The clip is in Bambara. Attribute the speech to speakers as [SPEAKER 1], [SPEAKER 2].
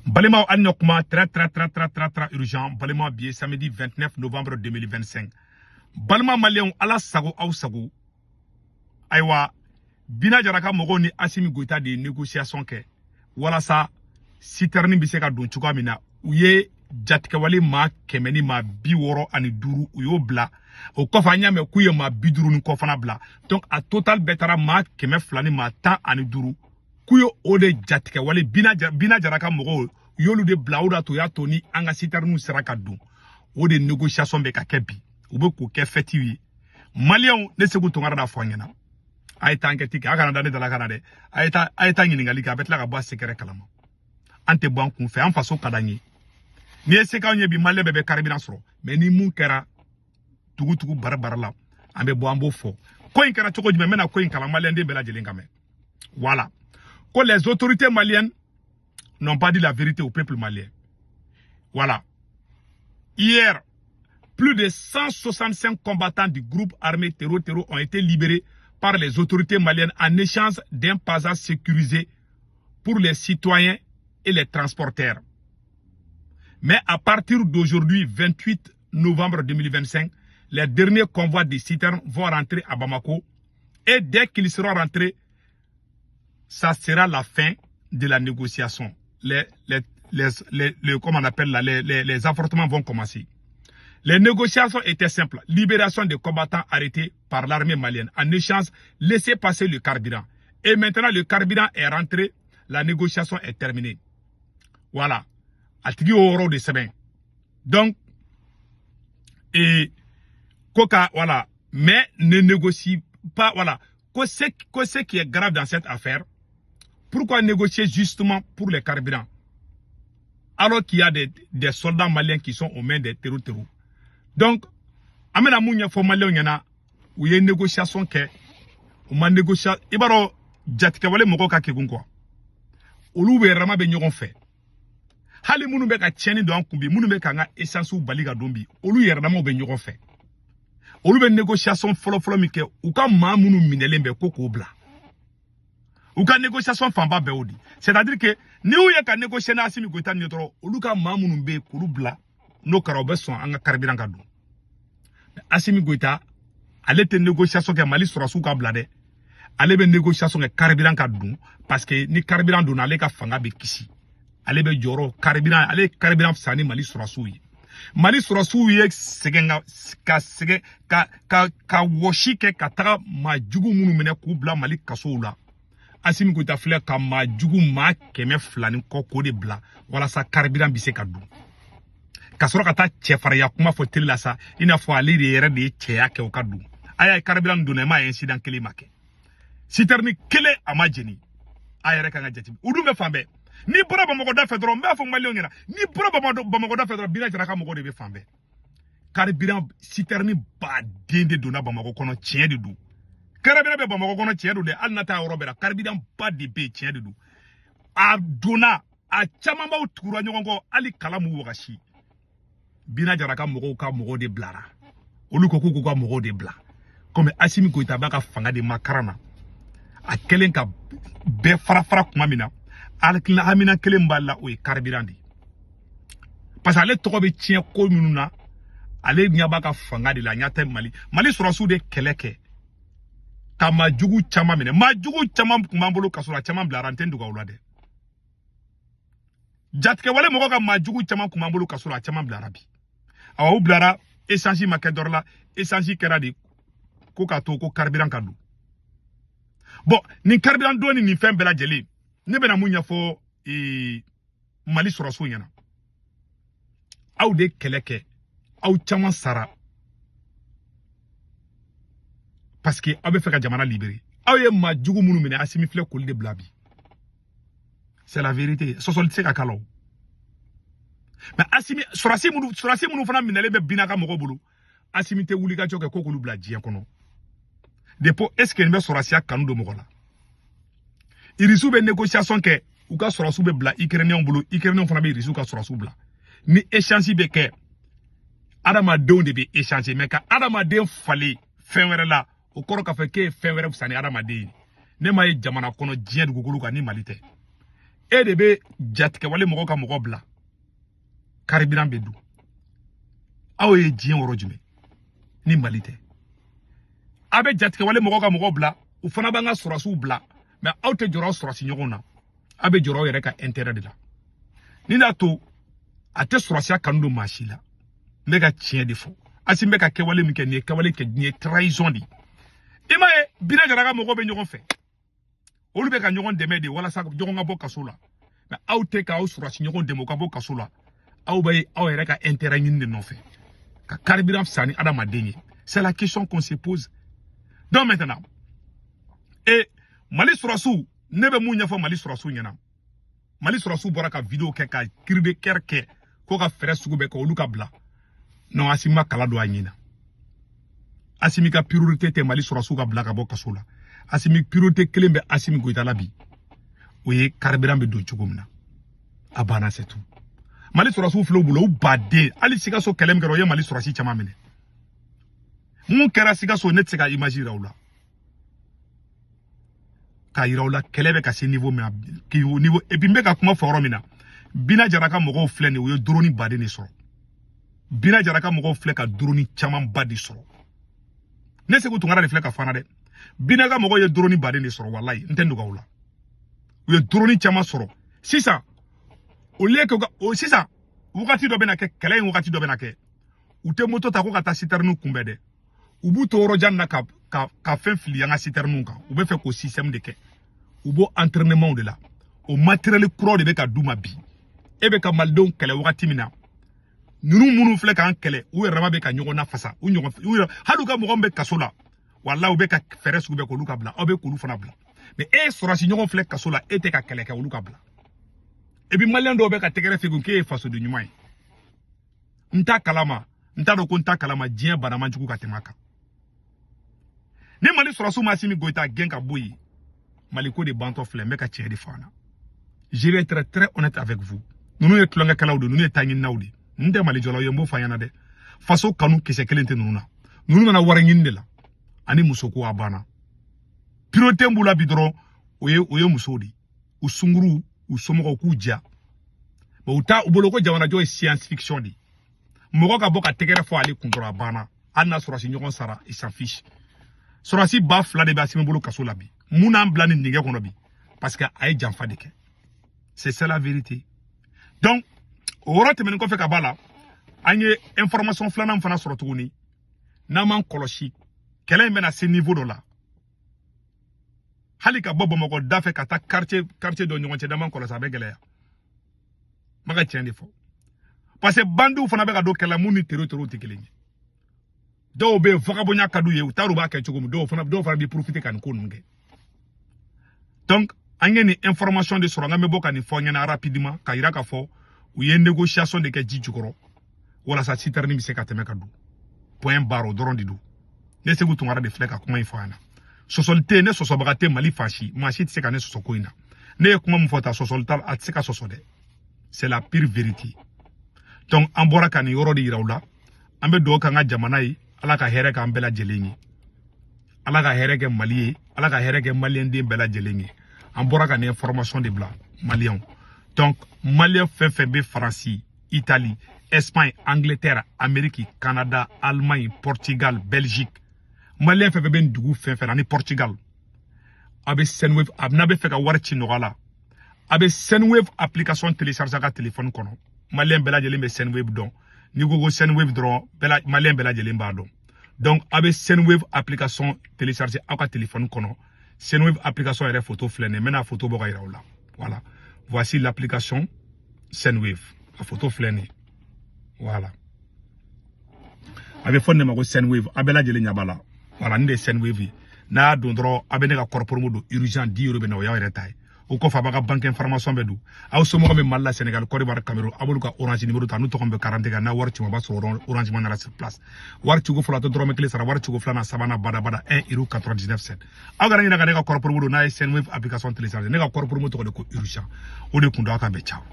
[SPEAKER 1] Balimaw, hali na kuma très très très très très très urgent. Balima, bi ye samedi 29 novembre 2025. Balima maliyɛnw, Ala sago aw sago. Ayiwa, Bina Jara ka mɔgɔw ni Asimi Goïta de ye négociation kɛ walasa citerne bɛ se ka don cogoya min na. U ye jatigɛwale maa 165, u y'o bila. O kɔfɛ, an y'a mɛn k'u ye maa 50 ni kɔ fana bila. Donc a total bɛɛ taara maa 215. K'u ye o de jatigɛwale Bina Jara ka mɔgɔw, u y'olu de bila. O de y'a to u y'a to ni an ka citernew sera ka don. O de négociation bɛ ka kɛ bi, u bɛ k'o kɛ fɛtiw ye. Maliyɛnw, ne Segu Tunkara da fɔ an ɲɛna, a ye taa enquête kɛ. A kana da ne dala ka na dɛ. A ye taa, a ye taa ɲininkali kɛ, a bɛ tila ka bɔ a secret kalama. An tɛ bɔ an kun fɛ, an faso ka d'an ye. N'i ye se k'anw ye bi, maliyɛn bɛɛ bɛ carburant sɔrɔ. Mais ni mun kɛra tugu-tugu bara bara la, an bɛ bɔ, an b'o fɔ. Ko in kɛra cogo jumɛn? N bɛna ko in kalan, maliyɛnden bɛɛ lajɛlen ka mɛn. Voilà ko les autorités maliennes n'ont pas dit la vérité au peuple malien. Voilà. Hier, plus de 165 combattants du groupe armé Terro Terro ont été libérés par les autorités maliennes en échange d'un passage sécurisé pour les citoyens et les transporteurs. Mais à partir d'aujourd'hui, 28 novembre 2025, les derniers convois de citernes vont rentrer à Bamako. Et dès qu'ils seront rentrés, ça sera la fin de la négociation. Les, comment on appelle là, les affrontements vont commencer. Les négociations étaient simples. Libération des combattants arrêtés par l'armée malienne. En échange, laisser passer le carburant. Et maintenant, le carburant est rentré. La négociation est terminée. Voilà. A tigi y'o yɔrɔ de sɛbɛn. Donc, et, Coca, voilà. Mais ne négocie pas, voilà. Que ce qui est grave dans cette affaire, pourquoi négocier justement pour les carburants alors qu'il y a des soldats maliens qui sont aux mains des terros? Donc, an bɛna mun ɲɛfɔ maliyɛnw ɲɛna? U ye négociation kɛ, u ma négociation. I b'a dɔn, jatigɛwale mɔgɔw ka kegun quoi, olu bɛ yɛrɛma bɛ ɲɔgɔn fɛ. Hali minnu bɛ ka tiɲɛni don an kun bi, minnu bɛ k'an ka essence bali ka don bi, olu yɛrɛdamaw bɛ ɲɔgɔn fɛ. Olu bɛ négociation fɔlɔ-fɔlɔ min kɛ, u ka maa minnu minɛlen bɛ ko k'o bila. U ka négociation fanba bɛɛ o di. C'est à dire que n'i y'u ye ka négocier ni Asimi Goïta ni ye dɔrɔn, olu ka maa minnu bɛ yen, k'olu bila. N'o kɛra, u bɛ sɔn an ka carburant ka don. Asimi Goïta, ale tɛ négociation kɛ Mali sɔrɔsiw ka bila dɛ. Ale bɛ négociation kɛ carburant ka don, parce que ni carburant donna, ale ka fanga bɛ kisi. Ale bɛ jɔyɔrɔ carburant, ale ye carburant san ni Mali sɔrɔsiw ye. Mali sɔrɔsiw ye sɛgɛn ka sɛgɛn ka wɔsi kɛ ka taga maa jugu minnu minɛ k'u bila Mali kasow la. Asimi Goïta filɛ ka maa jugu maa 200 ni kɔ k'o de bila walasa carburant bɛ se ka don, ka sɔrɔ ka taa cɛfarinya kuma fɔ télé la sa, i n'a fɔ ale de yɛrɛ de ye cɛya kɛ o ka don. A y'a ye, carburant donna, i m'a ye, incident kelen ma kɛ, citerne kelen a ma jeni. A yɛrɛ kan ka jate, u dun bɛ fan bɛɛ. N'i bɔra Bamakɔ da fɛ dɔrɔn, n b'a fɔ maliyɛnw ɲɛna, n'i bɔra Bamakɔ da fɛ dɔrɔn, Bina Jara ka mɔgɔw de bɛ fan bɛɛ. Carburant citerne baden de donna Bamakɔ kɔnɔ, tiɲɛ de don. Carburant bɛ Bamakɔ kɔnɔ, tiɲɛ don dɛ. Hali n'a taa yɔrɔ bɛɛ la, carburant ba de bɛ yen, tiɲɛ de don. A donna, a caman b'aw tugura ɲɔgɔn kɔ, hali kala m'u wagasi. Bina Jara ka mɔgɔw ka mɔgɔw de bilara. Olu ko k'u k'u ka mɔgɔw de bila, komi Asimi Goïta b'a ka fanga de makaran na. A kɛlen ka bɛɛ fara fara kuma min na, hakilina hamina kelen b'a la, o ye carburant de ye, parce que ale tɔgɔ bɛ tiɲɛ ko minnu na, ale ɲɛ b'a ka fanga de la. A ɲɛ tɛ Mali sɔrɔsiw de kɛlɛ kɛ ka maa jugu caman minɛ. Maa jugu caman tun b'an bolo ka sɔrɔ a caman bilara. N tɛ n dogo aw la dɛ. Jatigɛwale mɔgɔ ka maa jugu caman tun b'an bolo ka sɔrɔ a caman bilara bi. Awa, u bilara, échange ma kɛ dɔrɔn la, échange kɛra de ko k'a to ko carburant ka don. Bon, nin carburant don ni nin fɛn bɛɛ lajɛlen, ne bɛna mun ɲɛfɔ Mali sɔrɔsiw ɲɛna? Aw de kɛlɛ kɛ, aw caman sara, parce que aw bɛ fɛ ka jamana libérer. Aw ye maa jugu minnu minɛ, Asimi filɛ k'olu de bila bi. C'est la vérité, sɔsɔli tɛ se ka k'a la o. Mais Asimi, sɔrɔsi minnu fana minɛlen bɛ Bina ka mɔgɔw bolo, Asimi tɛ wuli ka jɔ kɛ ko k'olu bila diɲɛ kɔnɔ. Depuis, est ce que nin bɛ sɔrɔsiya kanu don mɔgɔ la? Irisiw bɛ négociation kɛ, u ka sɔrɔsiw bɛ bila Ukrainiens bolo, Ukrainiens fana bɛ Irisiw ka sɔrɔsiw bila. Ni échange bɛ kɛ, adamadenw de bɛ échanger. Mais ka adamaden falen fɛn wɛrɛ la, o kɔrɔ k'a fɔ k'e ye fɛn wɛrɛ fisaya ni adamaden ye. Ne ma ye jamana kɔnɔ diɲɛ dugukolo kan ni Mali tɛ. E de bɛ jatigɛwale mɔgɔw ka mɔgɔ bila carburant bɛ dun. Aw ye diɲɛ yɔrɔ jumɛn ni Mali tɛ? A bɛ jatigɛwale mɔgɔw ka mɔgɔ bila, u fana b'an ka sɔrɔsiw bila, mais aw tɛ jɔrɔ aw sɔrɔsi ɲɔgɔn na, aw bɛ jɔrɔ aw yɛrɛ ka intérêt de la. Ni n'a to a tɛ sɔrɔsiya kanu don maa si la. N bɛ ka tiɲɛ de fɔ. Asimi bɛ ka kɛwale min kɛ, nin ye kɛwale kɛ, nin ye trahison de ye. I m'a ye, Bina Jara ka mɔgɔw bɛ ɲɔgɔn fɛ, olu bɛ ka ɲɔgɔn dɛmɛ de walasa ɲɔgɔn ka bɔ kaso la. Mais aw tɛ k'aw sɔrɔsi ɲɔgɔn dɛmɛ u ka bɔ kaso la. Aw bɛ aw yɛrɛ ka intérêt ɲini de nɔfɛ ka carburant san ni adamaden ye. C'est la question qu'on se pose. Donc maintenant, et Mali sɔrɔsiw, ne bɛ mun ɲɛfɔ Mali sɔrɔsiw ɲɛna? Mali sɔrɔsiw bɔra ka vidéo kɛ ka cri de cœur kɛ ko ka fɛɛrɛ sugu bɛɛ kɛ olu ka bila. Non, Asimi ma kala don a ɲin na. Asimi ka priorité tɛ Mali sɔrɔsiw ka bila ka bɔ kaso la. Asimi, priorité kelen bɛ Asimi Goïta la bi, o ye carburant bɛ don cogo min na. A banna, c'est tout. Mali sɔrɔsiw filɛ u bolo, u baden. Hali Sikaso kɛlɛ min kɛra, o ye Mali sɔrɔsi caman minɛ. Mun kɛra Sikaso, ne tɛ se ka image yira u la k'a yira u la. Kɛlɛ bɛ ka se niveau min na, niveau, et puis n bɛ ka kuma fɔ yɔrɔ min na, Bina Jara ka mɔgɔw filɛ nin ye, u ye drone baden de sɔrɔ. Bina Jara ka mɔgɔw filɛ ka drone camanba de sɔrɔ. Ne Segu Tunkara de filɛ ka fana dɛ. Bina ka mɔgɔw ye drone baden de sɔrɔ, walayi, n tɛ nɔgɔ u la. U ye drone caman sɔrɔ sisan. Au lieu que o sisan wagati dɔ bɛna kɛ, kɛlɛ in wagati dɔ bɛna kɛ, u tɛ moto ta ko ka taa citerne kunbɛn dɛ. U b'u to yɔrɔ jan na ka fɛn fili an ka citerne kan. U bɛ fɛ k'o système de kɛ. U b'o entraînement de la, o matériel kuraw de bɛ ka d'u ma bi. E bɛ ka malidenw kɛlɛ wagati min na, ninnu minnu filɛ k'an kɛlɛ, u yɛrɛ dama bɛ ka ɲɔgɔn nafasa, u ɲɔgɔn u yɛrɛ, hali u ka mɔgɔ min bɛ kaso la, walahi, u bɛ ka fɛɛrɛ sugu bɛɛ k'olu ka bila. Aw bɛ k'olu fana bila, mais e sɔrɔsi ɲɔgɔn filɛ kaso la, e tɛ ka kɛlɛ kɛ olu ka bila. Et puis maliyɛn dɔw bɛ ka tɛgɛrɛ fɛ k'e ye fasoden ɲuman ye. N t'a kalama, n t'a dɔn ko n t'a kalama. Diɲɛ bana man jugu ka tɛmɛ a kan. Ni Mali sɔrɔsiw ma Asimi Goïta gɛn ka bɔ yen, Mali ko de bantɔ filɛ. N bɛ ka tiɲɛ de fɔ an na. Je vais être très honnête avec vous. Ninnu ye tulonkɛkɛlaw de, ninnu ye taɲininaw de. N tɛ Mali jɔlaw ye, n b'o fɔ an ɲɛna dɛ. Faso kanu kisɛ kelen tɛ ninnu na. Ninnu nana wari ɲini de la ani musoko, a banna. Priorité b'u la bi dɔrɔn, o ye musow de ye, u sunkuruw, u somɔgɔw k'u diya. Bon, u t'a u bolo ko jamanajɔ ye science fiction de ye. Mɔgɔ ka bɔ ka tɛgɛrɛ fɔ ale kun dɔrɔn, a banna. Hali n'a sɔrɔsi ɲɔgɔn sara, il s'en fiche. Sɔrɔsi 2000 de bɛ Asimi bolo kaso la bi. Mun n'an bila nin dingɛ kɔnɔ bi? Parce que a ye janfa de kɛ, c'est ça la vérité. Donc o yɔrɔ tɛmɛnen kɔfɛ ka b'a la, an ye information filanan fana sɔrɔ tuguni. N'an m'an kɔlɔsi, kɛlɛ in bɛna se niveau dɔ la, hali ka bɔ Bamakɔ da fɛ ka taa quartier dɔ ɲɔgɔn cɛ, n'an m'an kɔlɔsi, a bɛ gɛlɛya. N bɛ ka tiɲɛ de fɔ, parce que bandiw fana bɛ ka don kɛlɛ mun ni terro tɛ kelen ye. Dɔw bɛ yen, vagabond ka d'u ye, u t'a dɔn u b'a kɛ cogo min. Dɔw fana bɛ profiter ka nin ko ninnu kɛ. Donc an ye nin information de sɔrɔ, n k'an bɛ bɔ ka nin fɔ ɲɛna rapidement ka yira k'a fɔ u ye négociation de kɛ ji jukɔrɔ walasa citerne bɛ se ka tɛmɛ ka don. Point barre, o dɔrɔn de don. Ne Segu Tunkara de filɛ ka kuma in fɔ a ɲɛna. Sɔsɔli tɛ yen, ne sɔsɔbaga tɛ Mali fan si, maa si tɛ se ka ne sɔsɔ ko in na. Ne ye kuma min fɔ ta, sɔsɔli t'a la, a tɛ se ka sɔsɔ dɛ, c'est la pure vérité. Donc an bɔra ka nin yɔrɔ de yira u la. An bɛ dugawu k'an ka jamana ye, Ala ka hɛrɛ k'an bɛɛ lajɛlen ye, Ala ka hɛrɛ kɛ Mali ye, Ala ka hɛrɛ kɛ maliyɛnden bɛɛ lajɛlen ye. An bɔra ka nin information de bila maliyɛnw. Donc maliyɛn fɛn fɛn bɛ Faransi, Italie, Espagne, Angleterre, Amérique, Canada, Allemagne, Portugal, Belgique, maliyɛn fɛn fɛn bɛ nin dugu fɛn fɛn na ani Portugal, a bɛ Sendwave, a n'a bɛ fɛ ka wari ci nɔgɔya la, a bɛ Sendwave application télécharger a ka téléphone kɔnɔ. Maliyɛn bɛɛ lajɛlen bɛ Sendwave dɔn. N'i ko ko Sendwave dɔrɔn, bɛɛ maliyɛn bɛɛ lajɛlen b'a dɔn. Donc a bɛ Sendwave application télécharger aw ka téléphone kɔnɔ. Sendwave application yɛrɛ photo filɛ nin ye, n bɛna photo bɔ ka yira aw la. Voilà, voici l'application Sendwave, a photo filɛ nin ye. Voilà, a bɛ fɔ nin de ma ko Sendwave. A bɛɛ lajɛlen ɲɛ b'a la. Voilà, nin de ye Sendwave ye. N'a y'a don dɔrɔn, a bɛ ne ka code promo don, urgent, 10 euros bɛ na, o y'aw yɛrɛ ta ye. O kɔfɛ, a b'a ka banque information bɛɛ don. Aw somɔgɔw bɛ Mali la, Sénégal, Côte d'Ivoire, Cameroun, a b'olu ka Orange numéro ta, n'u tɔgɔ bɛ 40 kan. N'a wari ci ma, a b'a sɔrɔ Orange Money nana sur place. Wari ciko fɔlɔ, a tɛ dɔrɔmɛ kelen sara. Wari ciko filanan, sabanan, badabada, 1 euro 99 cent. Aw kana ɲinɛ ka ne ka code promo don. N'a ye Sendwave application télécharger, ne ka code promo tɔgɔ de ko urgent. O de kun don. Aw kan bɛn, ciao.